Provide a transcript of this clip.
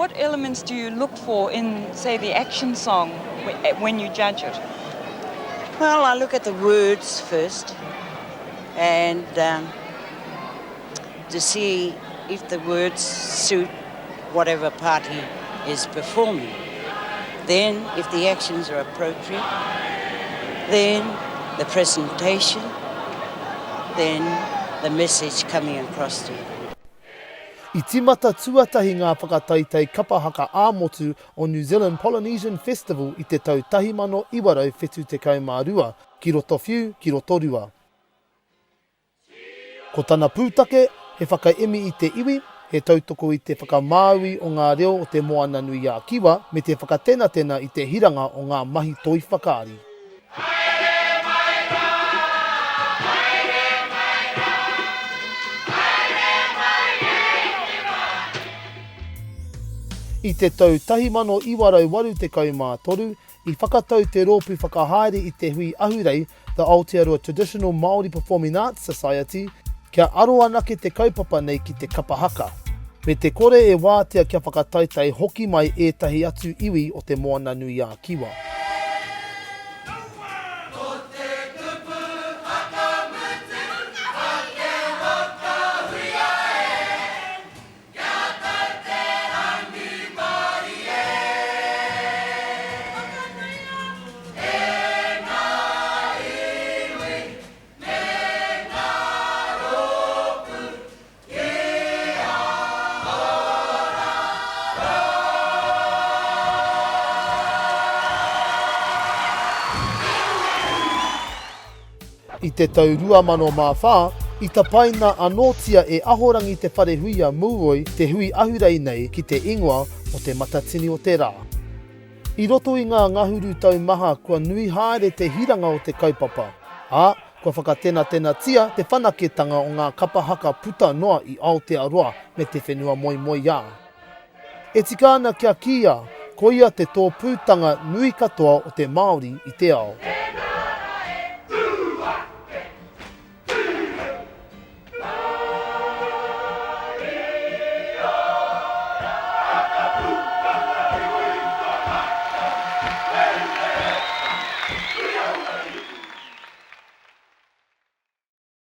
What elements do you look for in, say, the action song when you judge it? Well, I look at the words first and um, to see if the words suit whatever party is performing. Then, if the actions are appropriate, then the presentation, then the message coming across to you. I tīmata tuatahi ngā whakataetae kapa haka ā-motu o New Zealand Polynesian Festival i te tau 1972 ki Rotowhiu, ki Rotorua. Ko tana pūtake, he whakaemi i te iwi, he tautoko i te whakamāui o ngā reo o Te Moananui-a-Kiwa me te whakatenatena i te hiranga o ngā mahi toi whakaari. I te tau 1983, i whakatau te rōpū whakahaere i te hui ahurei The Aotearoa Traditional Māori Performing Arts Society kia aro anake te kaupapa nei ki te kapa haka, me te kore e wātea kia whakataetae hoki mai ētahi atu iwi o Te Moananui-a-Kiwa. Kia tau te rangimarie. Whakanuia e ngā iwi me ngā rōpū kia ora rā. I te tau 2004, i tapaina anōtia e Ahorangi Te Wharehuia Milroy te hui ahurei nei ki te ingoa o Te Matatini o te Rā. I roto i ngā ngahuru tau maha kua nui haere te hiranga o te kaupapa, ā, kua whakatenatenatia te whanaketanga o ngā kapa haka puta noa i Aotearoa me te whenua moemoeā. E tika ana kia kīia, koia te tōpūtanga nui katoa o te Māori i te ao.